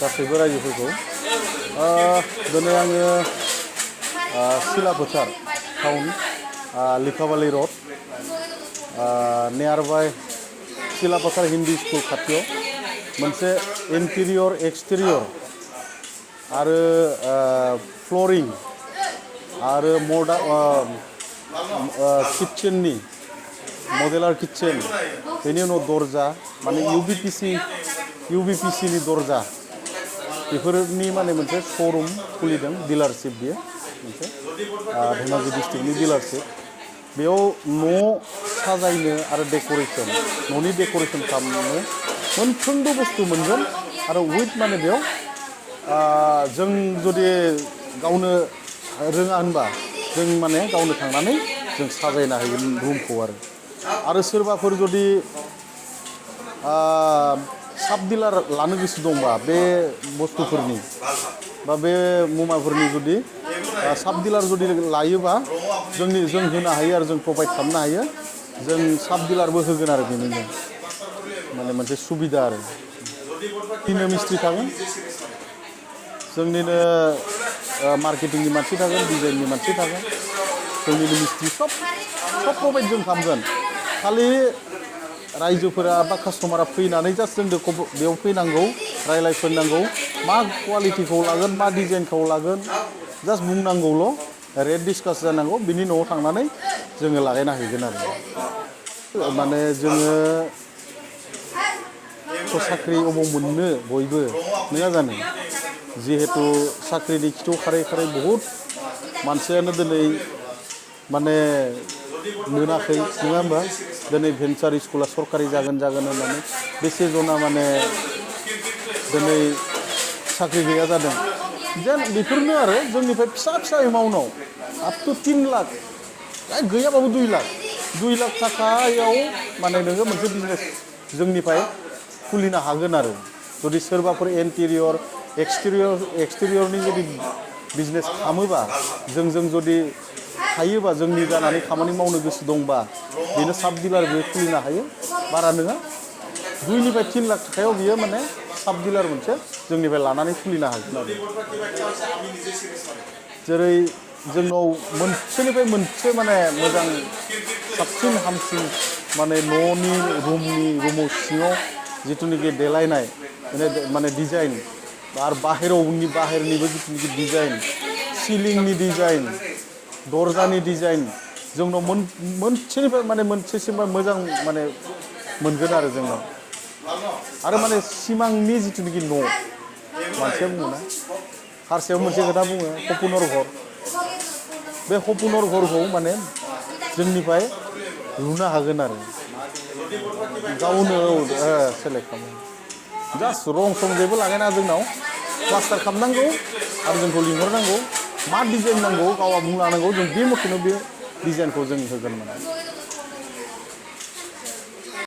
गासैबो रायजोफोरखौ दिनै आङो सिला फोथार टाउन लिखाबालि रड नियार बाय सिला फोथार हिन्दी स्कुल खाथियाव मोनसे इन्टेरियर एक्सटेरियर आरो फ्लरिं आरो किचेननि मडेलार किचेन बेनि उनाव दर्जा माने UVPC नि दर्जा बेफोरनि माने मोनसे श'रुम खुलिदों डिलारशिप बियो मोनसे धेमाजि डिस्ट्रिक्टनि डिलारशिप बेयाव न' साजायनो आरो डेक'रेसन न'नि डेक'रेसन खालामनो मोनफ्रोमबो बुस्थु मोनगोन आरो उइथ माने बेयाव जों जुदि गावनो रोङा होनबा जों माने गावनो थांनानै जों साजायनो हायो रुमखौ आरो सोरबाफोर जुदि साब डिलार लानो गोसो दंबा बे बुस्थुफोरनि बा बे मुवाफोरनि जुदि साब डिलार जुदि लायोबा जों होनो हायो आरो जों प्रभाइड खालामनो हायो जों साब डिलारबो होगोन आरो बेनिनो माने मोनसे सुबिदा आरो तिनो मिस्ट्रि थागोन जोंनिनो मार्केटिंनि मानसि थागोन डिजाइननि मानसि थागोन जोंनिनो मिस्ट्रि सब प्रभाइड जों खालामगोन खालि रायजोफोरा बा कास्टमारा फैनानै जास्ट जोंनो बेयाव फैनांगौ रायलायफैनांगौ मा क्वालिटिखौ लागोन मा डिजाइनखौ लागोन जास्ट बुंनांगौल' रेट डिसकास जानांगौ बिनि न'आव थांनानै जोङो लागायना हैगोन आरो माने जोङो साख्रि अबाव मोननो बयबो नङा जानो जिहेतु साख्रिनि खिथु खारै खारै बहुद मानसियानो दिनै माने मोनाखै नङा होमबा दिनै भेन्सार स्कुला सरकारि जागोन होननानै बेसे जना माने दिनै साख्रि गैया जादों जेन बेफोरनो आरो जोंनिफ्राय फिसा एमाउन्टआव आप टु 3 लाख गैयाबाबो 2 लाख थाखायाव माने नोङो मोनसे बिजनेस जोंनिफ्राय खुलिनो हागोन आरो जुदि सोरबाफोर इन्टेरियर एक्सटेरियरनि जुदि बिजनेस खालामोबा जों जुदि हायोबा जोंनि जानानै खामानि मावनो गोसो दंबा बेनो साब डिलार बियो खुलिनो हायो बारा नङा 2 निफ्राय 3 लाख थाखायाव बियो माने साब डिलार मोनसे जोंनिफ्राय लानानै खुलिनो हागोन आरो जेरै जोंनाव मोनसेनिफ्राय मोनसे माने मोजां साबसिन हामसिन माने न'नि रुमाव सिङाव जिथुनिखि देलायनाय माने डिजाइन आरो बाहेरनिबो जिथुनिखि डिजाइन सिलिंनि डिजाइन दर्जानि डिजाइन जोंनाव मोनसेनिफ्राय माने मोनसेसिम मोजां माने मोनगोन आरो जोंनाव आरो माने सिमांनि जिथुनिखि न' मानसिया बुङोना हारसायाव मोनसे खोथा बुङो हपुनर घर बे हपुनर घरखौ माने जोंनिफ्राय लुनो हागोन आरो गावनो सेलेक्ट खालामो जास्ट रं जेबो लागायना जोंनाव प्लास्टार खालामनांगौ आरो जोंखौ लिंहरनांगौ मा डिजाइन नांगौ गावा बुंलांनांगौ जों बे मथेनो बे डिजाइनखौ जों होगोन माने